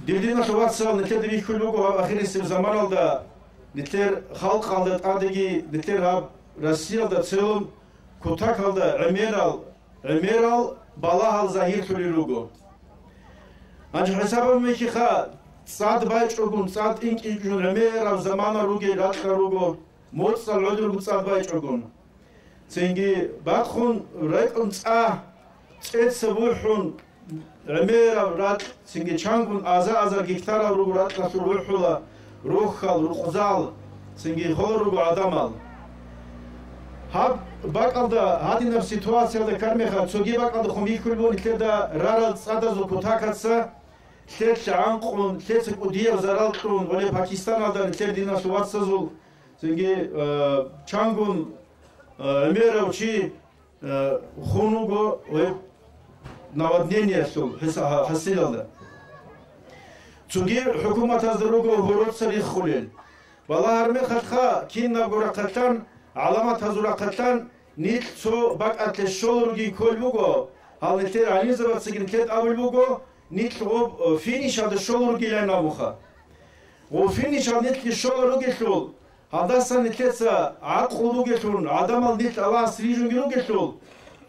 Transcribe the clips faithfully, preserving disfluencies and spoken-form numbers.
Дир диналъул вацал, нилъеда бихьулеб буго гьаб ахирисеб заманалда, нилъер халкъалда тӀадеги, нилъер гьаб Россиялда целом кутакалда гӀемерал, гӀемерал балагьал загьирлъулел руго. Гьанже хӀисаб гьабун бихьиха, цӀад байчӀогун, цӀад тӀинкӀичӀогун гӀемераб замана ругел ракьа руго, моцӀал гӀодорго цӀад байчӀогун. Цинги бахъун рекӀун цӀа, цӀеца бухӀун гӀемераб ракь, цинги чангун аза-азар гектарал руго ракьалъул бухӀула рохьал, рукъзал, цинги холел руго гӀадамал. Гьаб бакӀалда, гьадинаб ситуациялда кармеха, цоги бакӀалдехун бихьулеб буго нилъеда рарал цӀадазул кутакаца, лъелъ гӀанкъун, лъеца кӀудияб зарал кьун, гъоле Пакистаналда нилъер диналъул вацазул, цинги, э, чангун, э, гӀемерав чи, э, хун вуго гьеб наводнениялъул хӀиса-, хӀа-, хӀасилалда. Цоги хӀукуматазда руго гьороца риххулел. Балагьараб мехалъха, кинабго рахъалъан, гӀаламатазул рахъалъан, нилъ цо бакӀалъе щолел ругин кколеб буго, гьал нилъер гӀалимзабацаги нилъеда абулеб буго, нилъ гъоб, э, финишалда щолел ругилан абуха. Гъоб финишалда нилъги щолел ругелъул, гьалдасан нилъеца гӀакълу бугелъул, гӀадамал нилъ Аллагьас рижунги ругелъул,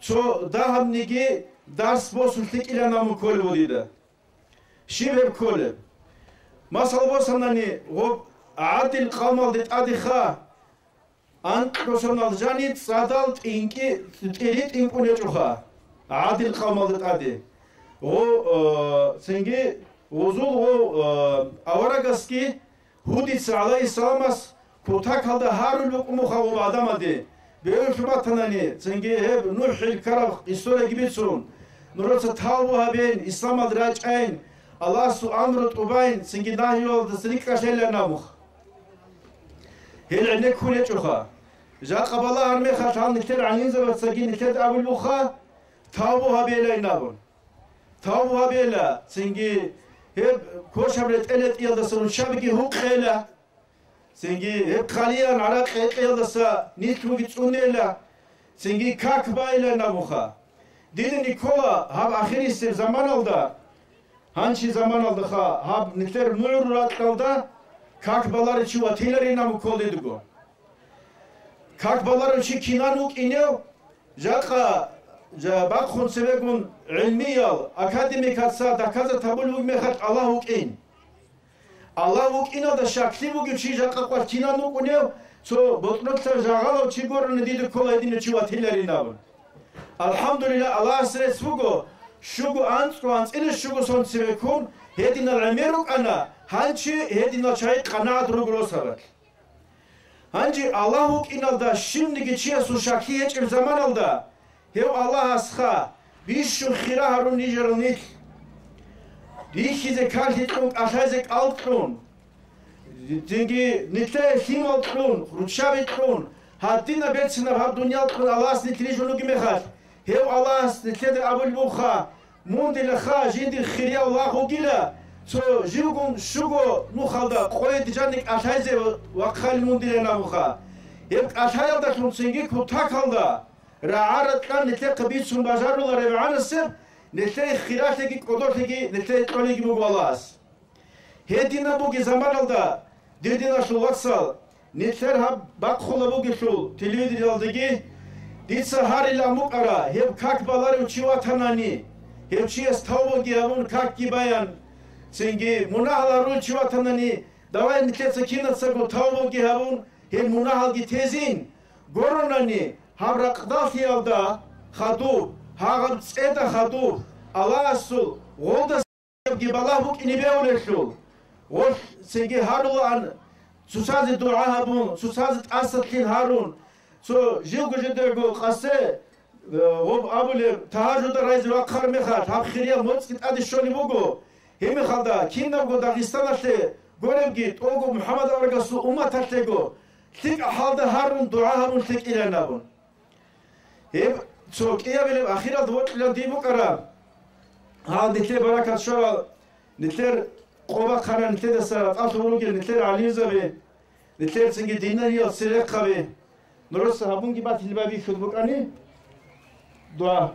цо дагьабниги дарс босун лъикӀилан абун кколеб буго дида. Щиб гьеб кколеб? Масал босанани, гъоб гӀадил къавмалде тӀадеха, анкьго соналъ жани цӀадал тӀинкӀи-, тӀири тӀинкӀун гьечӀоха гӀадил къавмалда тӀаде. Гъо-, э, цинги гъузул гъо-, э, аварагасги Гьудица гӀалайгьиссаламас кутакалда гьарулеб букӀун буха гъоб гӀадамаде, бегьулъун батанани, цинги гьеб НухӀил ккараб историяги бицун, нужеца тавбу гьабейин, исламалде рачӀайин, Аллагьасул амру тӀубайин, цинги нагьиялдаса рикӀкӀалъейилан абуха. Гьел гӀенеккун гьечӀоха. Жакъа балагьараб мехалъ гьал нилъер гӀалимзабацаги нилъеда абулеб буха, тавбу гьабейилан абун. Тавбу гьабейила, цинги гьеб квешаб ретӀел-ретӀиялдаса руччабиги гьукъейила, цинги гьеб хъалиян гӀаракь гьекъеялдаса нилъгоги цӀунейила, цинги как байилан абуха. Дида никола гьаб ахирисеб заманалда, гьанчи заманалдаха, гьаб нилъер нугӀру ракьалда как баларев чи ватиларин абун кколдедего. Как баларев чи кинан вукӀинев, жакъа жа-, бахъун цебегун гӀилмиял, академикаца доказать гьабулеб бугеб мехалъ Аллагь вукӀин. Аллагь вукӀиналда щаклъи бугев чи жакъа къватӀинан вукӀунев, цо ботӀролъа жагъалав чи гурони дида ккола гьединав чи ватиларин абун. АлхӀамдулиллагь, Аллагьасе рецц буго, щуго анцӀго, анцӀила щуго сон цебеккун гьединал гӀемер рукӀана, гьанчи гьединал чагӀи къанагӀат руго росабалъ. Гьанже Аллагь вукӀиналда щивниги чиясул щаклъи гьечӀеб заманалда, гьев Аллагьасха бищун хира гьарун нижерал нилъ. Рихьизе карлъи кьун, кӀалъайзе кӀал кьун, цинги нилъее лъимал кьун, руччаби кьун, гьадинаб берцинаб гьаб дуниял кьун Аллагьас нилъ рижун ругеб мехалъ, гьев Аллагьас нилъеда абулеб буха, Мун дила ха, жиндир хирияв лагъ вугила, цо живгун щуго нухалда къойиде жанни кӀалъайзе вахъали мун дила набуха. Гьеб кӀалъаялдалъун цинги кутакалда рагӀа-ракьан нилъехъе бицун бажарулареб гӀанасеб, нилъее хиралъиги кӀодолъиги нилъее кьолиги буго Аллагьас. Гьединаб бугеб заманалда, дир диналъул вацал, нилъер гьаб бахъула бугелъул телевидениялдаги, дица гьарилан букӀара, гьеб как баларев чи ватанани, гьев чияс тавбаги гьабун, какги баян, цинги мунагьал гьарулев чи ватанани, давай нилъеца кинацаго тавбаги гьабун, гьел мунагьалги тезин, гуронани, гьаб ракъдалъиялда хадуб, гьагъаб цӀеда хадуб, Аллагьасул гъолда балагь букӀине бегьулелъул, гъолъ цинги гьарулаан, цоцазе дугӀа гьабун, цоцазе тӀасалъин гьарун, цо жилго-жидерго къасе, э, гъоб абулеб, тагьажуда райзе вахъараб мехалъ, гьаб хириял моцӀги тӀаде щолеб буго. Гьеб мехалда кинабго Дагъистаналъе гуребги, тӀого МухӀаммад аварагасул умматалъего лъикӀа хӀалда гьарун, дугӀа гьабун лъикӀилан абун. Гьеб цо кӀиябилеб ахиралда вокьилан дие букӀараб. Гьал нилъер баракат щварал, нилъер къо бахъана нилъедаса ратӀалъун ругел нилъер гӀалимзаби, нилъер цинги диниял церехъаби. Нуроса гьабунги батил байбихьун букӀани дугӀа.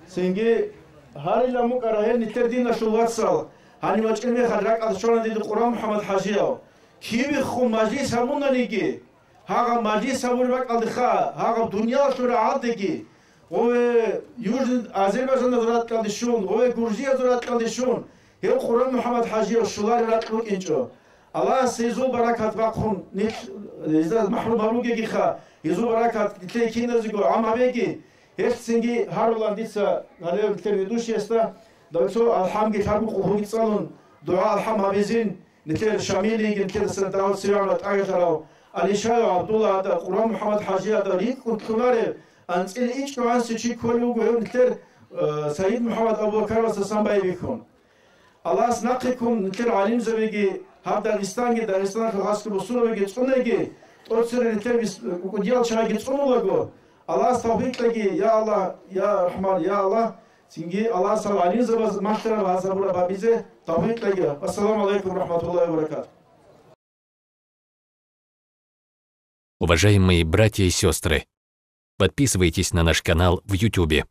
Цинги гьарилан букӀара гьел нилъер диналъул вацал, Гьанив вачӀин мехалъ ракӀалде щвана дида Къуран МухӀаммад ХӀажияв. Кибехун мажлис гьабунаниги, гьагъаб мажлис гьабураб бакӀалдеха, гьагъаб дуниялалъул рагӀалдеги, гъове Южный Азербайджаназул ракьалде щун, гъове гуржиязул ракьалде щун, гьев Къуран МухӀаммад ХӀажияв щулареб ракь букӀинчӀо. Аллагьас гьезул баракат бахъун нилъ гьезда махӀрум гьабугегиха, гьезул баракат нилъее киназего гӀам гьабеги. Гьелъцинги гьарулан дица гьале нилъер ведущиясда, дов цо алхӀамги лъабго къулгьуги цӀалун, дугӀа-алхӀам гьабизин, нилъер Шамилиги, нилъедаса дагьал цеве гӀуна тӀагӀелъарав Алишаев ГӀабдуллагьада, Къуран МухӀаммад ХӀажияда рикӀкӀун лъунареб, анцӀила ичӀнугӀанси чи кколев вуго гьев нилъер, э, Саид МухӀаммад Абубакаровас Гьасанбаевихьун. Аллагьас нахъе ккун нилъер гӀалимзабиги, гьаб Дагъистанги, Дагъистаналъул хасго бусурбабиги цӀунеги, тӀоцере нилъер бис-, кӀудиял чагӀиги цӀунулаго, Аллагьас тавфикъ кьеги, я Аллагь, я Рахман, я Аллагь, цинги Аллагьас гьал гӀалимзабаз малъараб гьаб-, гьабураб гьабизе тавфикъ кьеги. Ассаламу гӀалайкум ва рахматуллагьи ва баракатугь. Уважаемые братья и сестры, подписывайтесь на наш канал в Ютубе.